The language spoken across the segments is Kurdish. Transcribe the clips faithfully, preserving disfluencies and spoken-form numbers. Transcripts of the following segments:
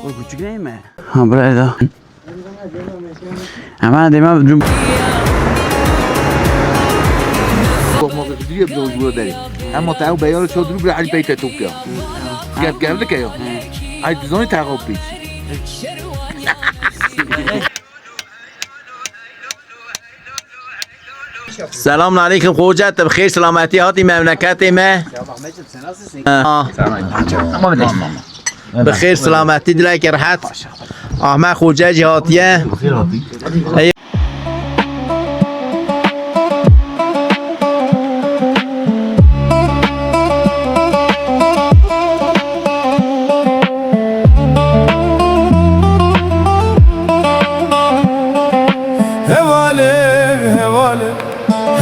O küçük değil mi? Ha, buraya da. Hemen deme cum- Korkmak yok, biliyor biz o yolu derim. Ama tahu beyarı çoğu durup bile Ali Bey tetuk ya. Gel geldik ya. Ay, biz onu tahu biz. Selamun aleyküm xoce, te bi xêr selametî hatî memleketê me. Aa. Bi xêr selametî, dilekî rehet. Ahmet xoce jî hatiye. Hevale, hevale,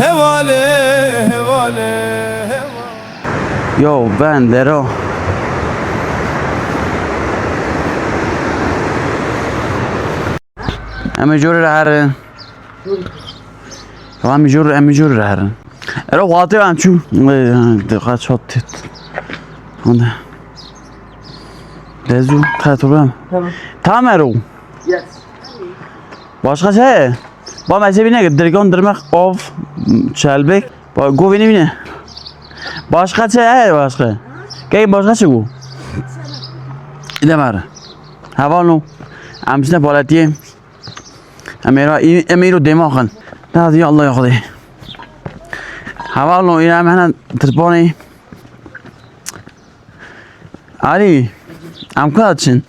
hevale, hevale, hevale. Yo, ben dero. Em ê jorê re herin. Tamam, em ê jorê, em ê jorê re herin. Ero xatê em çû. Dikkat çot tit. Hadi. Dezu, xatırlam. Tamam. Tamam, ero. Yes. Başka şey? Ba mezhebi ne? Dirgan, dirmek, ov, çelbek. Ba govini bine. Başka şey he başka. Gel başka şey bu. İdemar. Hevalno. Em çine paletiye. Em ê ra, em ê ro dêma xin. Nazî Allah ya Xwedê. Hevalno, îna em hene tirpanê. Alî, em ku diçin?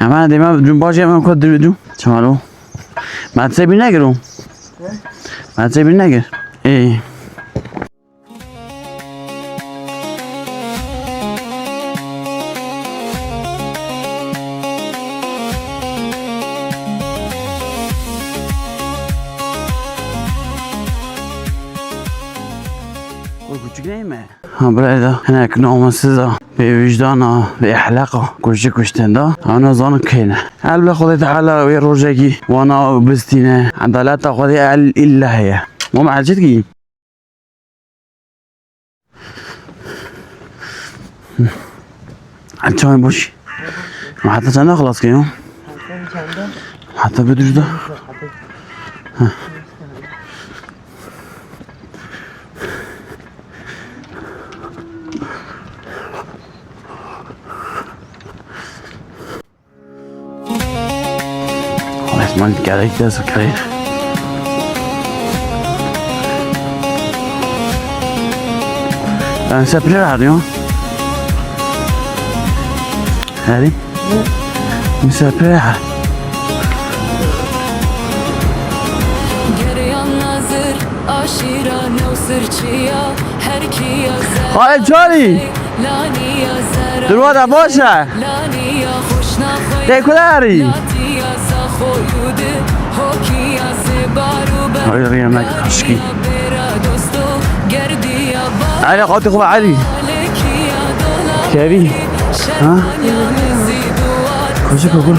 Em hene dêma cumbaşê em ku dir bicû. Çima lo? Me tê bîr negir o. Me tê bîr negir. Ê. O küçük değil mi? Ha, buraya da hinek namussiz a, bê wijdan a, bê ehlak a, kuşçi kuştin da. Ana zanın keyne. Elbe Xwedê Teala wê rojekî wana bistîne. Edaleta Xwedê el illa heye. Mom elçit ki. Çay boş. Heta çanda xelas kiriyo? Heta bir düz de. Resmen gerek de sıkayım. Ben sepre arıyorum. Hadi. Misafir ha. Geriyan nazir, aşira new sirçiya, her kiya zer-, Hayır, Charlie. Laniya zera-, Durma da boş ver. Laniya xuşna xwe. Te kudarî. Latiya za xwe yude, hokiya ze baru ber. Hayır, yemek aşkı. Bera dosto, gerdiya ba-, Elî, qatî xwe Elî. Kevî. Ha? Koşu kokur.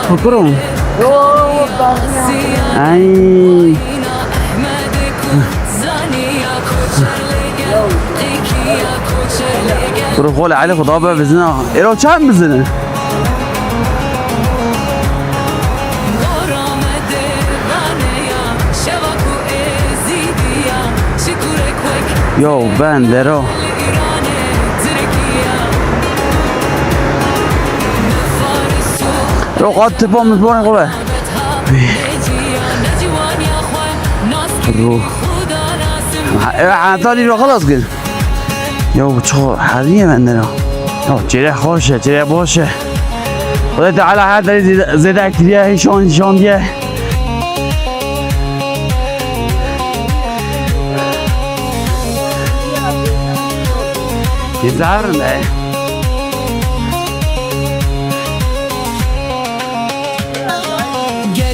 Kokuro mu? Ay. Kuro xol Elî, xuda be bizina. Ero çend bizine? Yo, ben dero. Yo, qat tipa min bone xwe be. Ruh. Ha, e, ha, ta dî xelas kir. Ya bu çok hediye bende ya. Ya çereh hoş e, çereh boş e. Xwedê Teala her derê zêde, zêde kiriye, hîşan, hîşan diye. Yeter ne?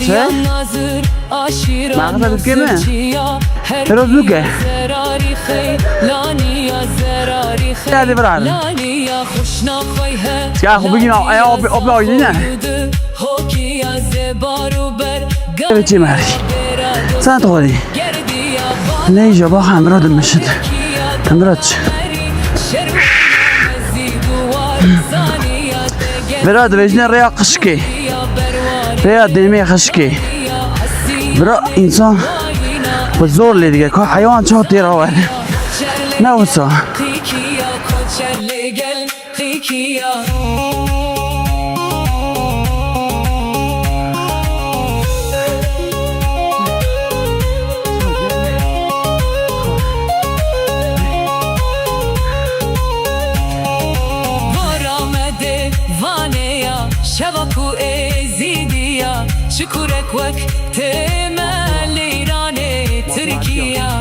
Çe? Mağaza dükkanı mı? Biraz dükkan. Hadi bırak. Ya, bu gün ay, ay, abi, abi, ay, ne? Evet, Cemal. Sen de hadi. Ne iş bak, Emre de mişit. Emre aç. Bira dibêjine rêya qişkê. Rêya dêmê xişkê. Bira însan bi zor lê dike. Ka heywan çawa têra were. Ne wisa. Vara me dê vanê ya, şeva ku êzîdî ya, çi kurek wek tê me li Îranê, Tirkiya.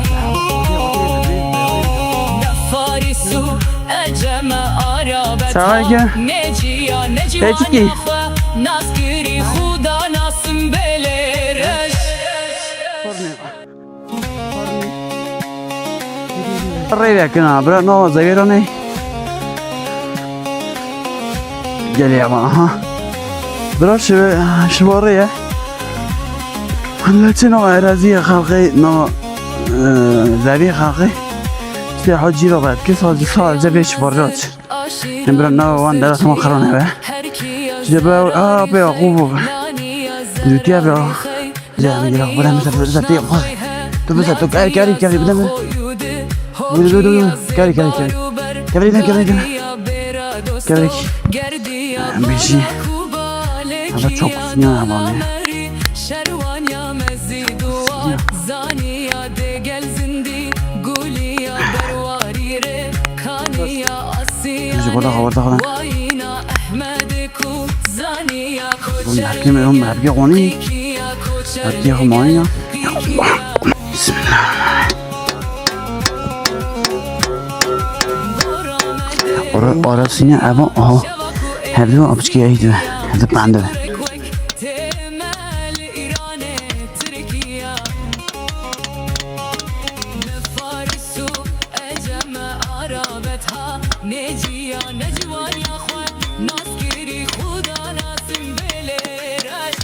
Ne Farîs û Ecem e, Arab e, Selamünaleyküm. Ne ciya, ne ciwaniya xwe, nas kirî Xuda, nasim belê reş. Rê vekin ha, bira nava zevêranê. Gelê ama, aha. Bira şi-, şiva rê ye. Leçê nava erazî ye xelqê, nava, e, zevê xelqê. Sê hacî ra vet, kes hacî sadece vê şiva rê aç. Em bira nava wan dera sema xirane be. Ji be, a, be, a, xu, xu. Dûtiya be, a. Cem, gel, bırak, bize, bize, bize, bize, tu bize, tu, gel, gel, gel, bırak. Buyur, buyur, buyur. Gel, gel, gel. Gel, gel, gel, gel. Gel, gel. Bir şey. Ama çok sinir ama ne? Ji bo da hawar da xwe. Bûn hevkê me, hûn hevkê xonî. Hevkê xwe mayî ya. Bismillah. Ara, ara sîne eva, aha. Hevdu apçikê eydi. Hevdu pande. Ecem e, Arab e, ta ne ciya, ne ciwaniya xwe, nas kirî Xuda, nasim belê reş.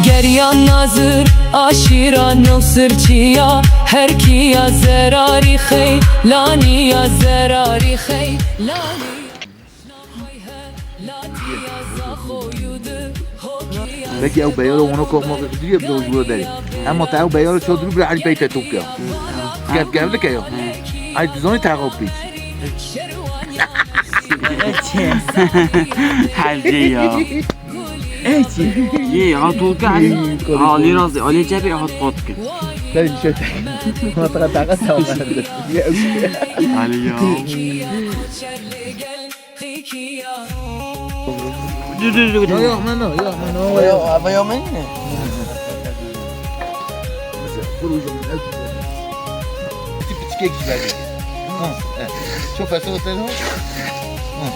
Geriyan nazir aşîra nû sirçiya, her kiya zerarî xey, laniya zerarî xey, laniya. Belkî ew beyara wana koxma xwe kiriye bi dewr derê. Ema te ew beyara çadirû bira Elî pey te top kir. Gel, gel dike ya. Ay, dizanî te xwe pîç. Hevcê ya. Yê, ha tolke Elî. Ha, Elî razî, Elî çepê hat qat ke. Sen şey. Matra taqa tamam. Elî ya. Dur, dur, dur, dur. Yok, yok, Memo, yok, Memo, yok. Yok, abi, yok, Memo. Mesela, dur hocam, ne yapayım? Küçük, küçük ekşi verdi. Ha, evet. Çok fazla otel var. Ha.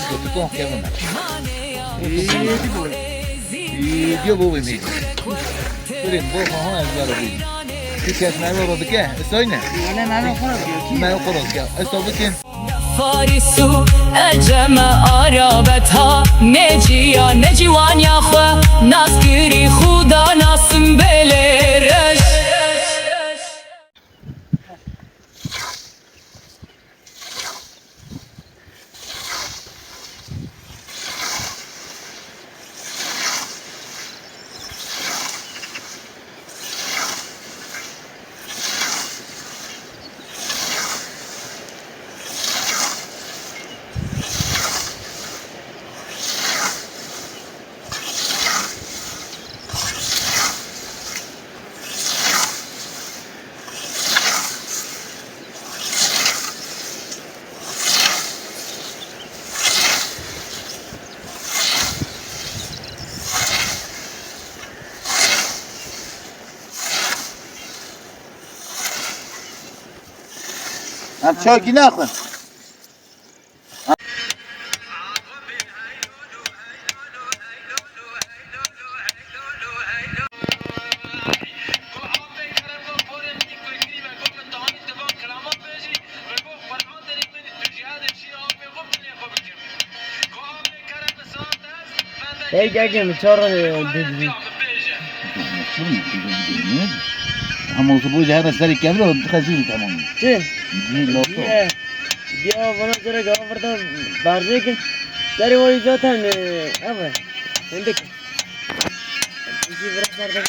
Kötü konu, Kevin. İyi, iyi, bu. İyi, diyor bu bebeğim. Dur, bu, ha, ha, ezber abi. Şu kesmeyi var, o dike, e, söyle. Öyle Memo Kural diyor ki. Memo Kural diyor. E, tabii ki. Faris û Ecem e, Arab e, ta ne ciya, ne ciwaniya xwe, nas kirî Xuda, nasim belê reş. Em çakî naxwin. Ey, gel, gel, çar, e, dil. Ama olsa bu her serê kevre o dixezî tamam. Çi? Dil, loto. Diye, diye bana göre gavurda berjek. Serê o zaten, e, abi. Hindik. Bizi biraz nerede?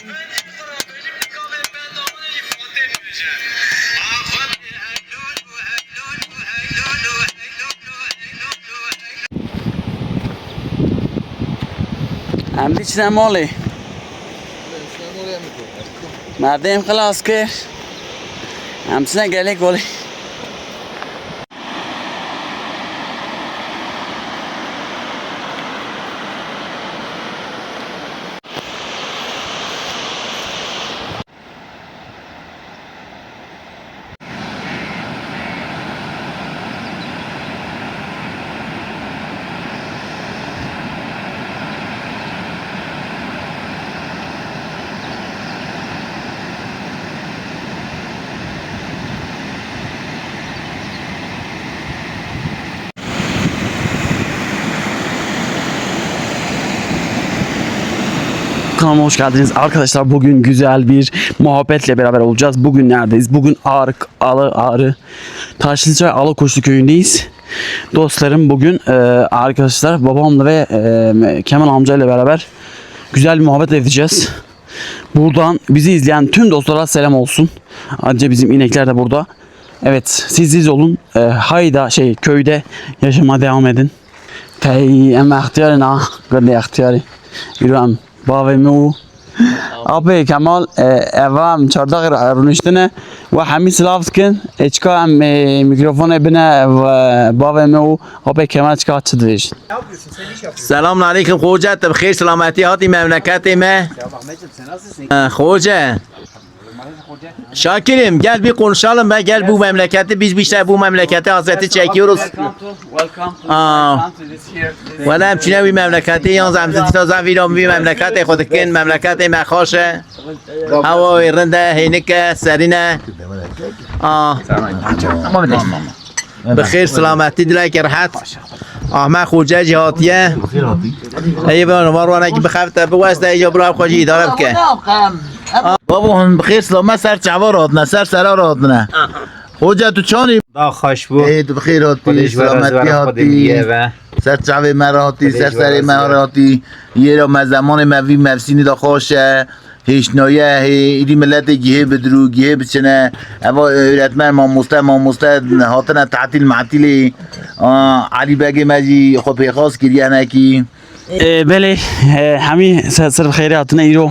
Em diçine malê. Me dem xilas kir. Em çine gelê golê. Kanalıma hoş geldiniz. Arkadaşlar, bugün güzel bir muhabbetle beraber olacağız. Bugün neredeyiz? Bugün Ağrı, Alı, Ağrı, Taşlıca Alıkoçlu köyündeyiz. Dostlarım, bugün, e, arkadaşlar, babamla ve, e, Kemal amcayla beraber güzel bir muhabbet edeceğiz. Buradan bizi izleyen tüm dostlara selam olsun. Ayrıca bizim inekler de burada. Evet, siz siz olun. E, hayda şey, köyde yaşamaya devam edin. Tey em extiyarê na, gulê extiyarê. Îro em bavê min û apê Kemal, e, eva em çardexê rûniştine. We hemî silav dikin. E, çika em, e, mîkrofonê bine, e, bavê min û apê Kemal çika çi dibêjin. Selamun aleykum Xoce, tu bi xêr selametî hatî memleketê me. E, Xoce. Şakir'im, gel bir konuşalım be, gel bu memleketi, biz bir şey bu memlekete hasreti çekiyoruz. Welcome to, welcome to, Aa. Welcome to this here. Wele em çine wî memleketê, yan em zî dîsa zan vîra wî memleketê xwe dikin, memleketê me xweş e. Hewa wê rind e, hênik e, serîn e. Aa. Bi xêr silametî dilekê rehet. Ahmet Xoce jî hatiye. Ey ben var wana ki bixefte, biweste, ey bila xwe jî îdare bike. Babo hûn bi xêr silamet ser çava ratine, ser sera ratine. Xoce tu çanî? Da xweş bû. Ê, tu bi xêr hatî, Xwedê ji we re, ji we selametî re, Xwedê hatî. Miye ve. Ser çavê me re hatî, Xwedê ser ji we serê re, me ji we re re. Hatî. Yê ra me zemanê me vî mevsînî de xweş e. Hêşnaye hê, îdî miletê gihê bidirû, gihê biçine. Eva öğretmen, mamoste, mamoste hatine tatîl matîlê. A, Elî Begê me jî xwe pêxas kiriye hinekî. E, belê, e, hemî ser, ser bi xêrê hatine îro.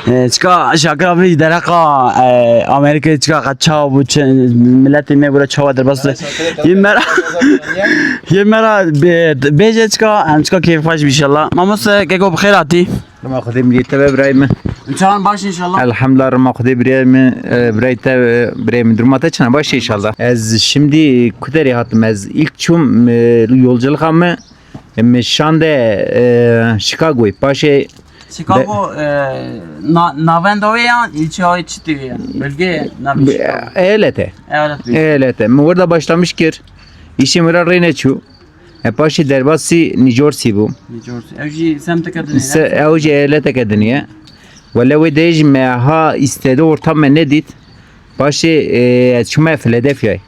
E, çika şakira vî dereqa, e, Amerîkayê çika qet çawa bû, çi, miletê me bûra çawa derbas de. Yê me ra, yê me ra bê-, bêje çika, em çika kêfxweş bî inşallah. Mamoste, keko bi xêr hatî. Rima Xwedê mirî te be birayê min. Çawan baş inşallah. Elhamdulillah, rima Xwedê birayê min, e, birayê te, e, birayê min. Duruma te çina baş inşallah. Ez şimdi Kuderê hatim. Ez ilk çûm, e, yolculuğa me Em şande, e, Chicago'yê. Paşê Chicago, e, na-, navenda wê ya, ilçe wê çi tê ya? Bölge navê Chicago. Eyalete. Eyalet wê. Eyalete. Min orada başlamış kir. İşim orada rê neçû. E, paşê derbasî New Jersey bû. New Jersey. Ew jî semteke dinê. Se-, ew jî eyaleteke dinê. Wele wê de jî me ha istedi ortam me nedît. Paşê, e, ez çûme Philadelphia'yê.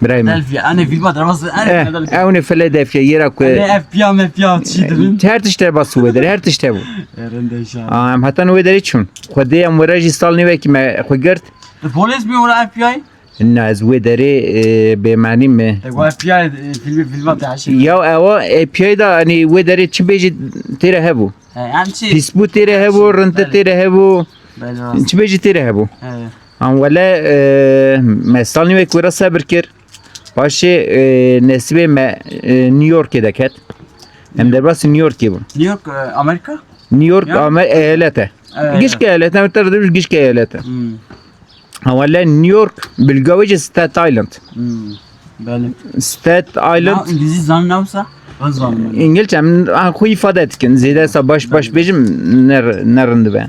Birayê min. Philadelphia, anê vîlma derbas, anê Eh, Philadelphia. Ew ne Philadelphia, yera ku Anê F B I, M F B I, çi dibin? Her tişt derbas wê der, her tişt hebû. Erinde şan. Aa, em heta wê derê çûn. Xwedê em were jî sal nîvekî me xwe girt. E, polis mi ora F B I? Na, ez wê derê, e, bêmenî me. E, bu F B I, e, filmi, filma te aşık. Ya ewa, F B I da, hani wê derê çi bêjî têre hebû. He, em çi? Pîsbû têre hebû, rinte Belê. Têre hebû. Belê rast. Çi bêjî têre hebû. He. An wele, e, me sal nîvek wera sebir kir. Paşê, e, nesîbê me, e, New Yorkê deket. Em derbasî New Yorkê bûn. New York, e, Amerika? New York, Ya. Amer-, eyalet e. Evet. Gişk eyalet e, em ter de gişk eyalet e. Hmm. An wele New York, bilga wê jî Staten Island. Hmm. Belê. Staten Island. Ya, İngilizce zanin ne olsa? Ben zanim. İngilizce em, an xwe ifade dikin. Zêde sa baş, baş Belê. Bêjim, ne, ne rind be.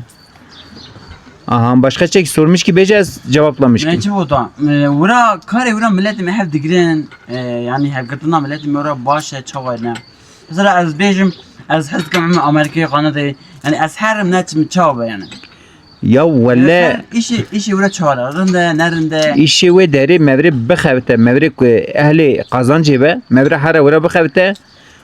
Aha, başka çek sormuş ki bêje ez cevaplamış Ne ki. Çi bota? E, wira karê wira milletê me hev digirin, e, yani hevgirtina milletê me wira baş e, çawa ne? Mesela ez bêjim, ez hez dikim em Amerîkayê xanedê. Yani ez herim neçim çawa be yani. Ya wele. Her işi, işi were çare. Rinde, nerinde. Îşê wê derê mevre bixebite, mevre ku ehlê qazancê be, mevre here were bixebite.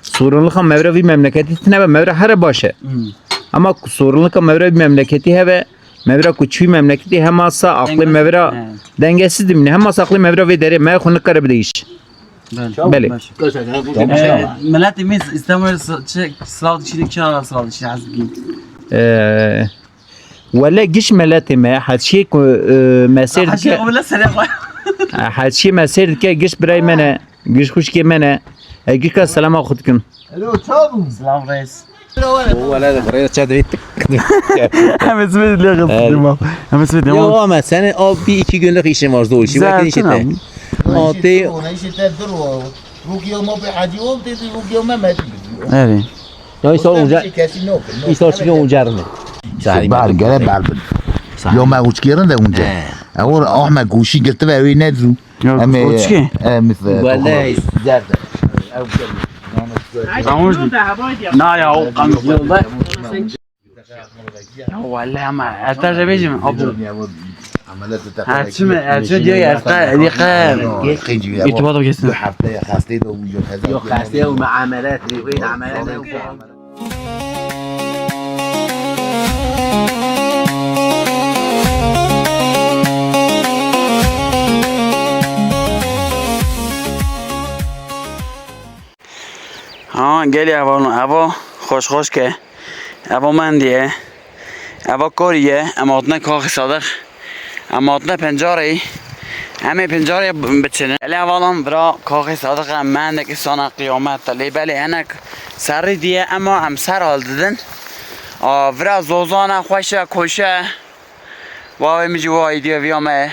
Sorunlika mevre vî memleketî tine be, mevre here baş e. Hmm. Ama ku sorunlika mevre vî memleketî hebe, mevra ku çûyî memleketî hema sa aqlê mevra dengesiz dimîne. Hema sa aqlê mevra vê derê me xwe nikare bide îş. Belê. Belê. Ee, milletê me İstanbul çi sırav dişini çi sırav dişini hezbî. Ee, wele giş milletê me heçiyê ku e, mesêr dike. Wele sere xwe. Heçiyê mesêr dike giş birayê me ne, giş xuşkê me ne. E, giş ka selama xwe dikim. Alo, çawa bû? Selam reis. O wele de buraya çe de bittik. Hem ismi diye kızdım. Hem ismi diye. Yok ama senin o bir iki günlük işin var, zor işi. Belki işi de. Ona işi te dur o. Rukiye ma bir hacı ol dedi, rukiye Mehmet. Evet. Ya işte olunca. Kesin yok. İşte o çıkıyor olacak mı? Bar gere bar. Yo me uçkirin de unce. Ew Ahmet goşî girti ve wê nedizû. Ya, em ê, koçkî? Em ê, Wele, zerde. Ew Qamuş. Na ya, o qamuş yolda. Ya wele ama, ez te bêjim, abu. Her çi mi, her çi diyor ya, ez te, ez te irtibat kesin. Du hefteye xestê de bû, yok, hezar. Yok, xestê û muamelet, rêxê muamelet. Ha, gelî hevalno, eva xweş xweş ke. Eva mendî ye. Eva korî ye. Em hatine Kaxê Sadiq. Em hatine Pencarê. Em ê Pencarê biçin. Gelî hevalan vira Kaxê Sadiq em mendekî sana qiyamet e. Lê belê hinek serrî diye ema em ser hal didin. A, vira zozan e, xweş e, koş e. Wawê min jî wa îdiya viya me ye.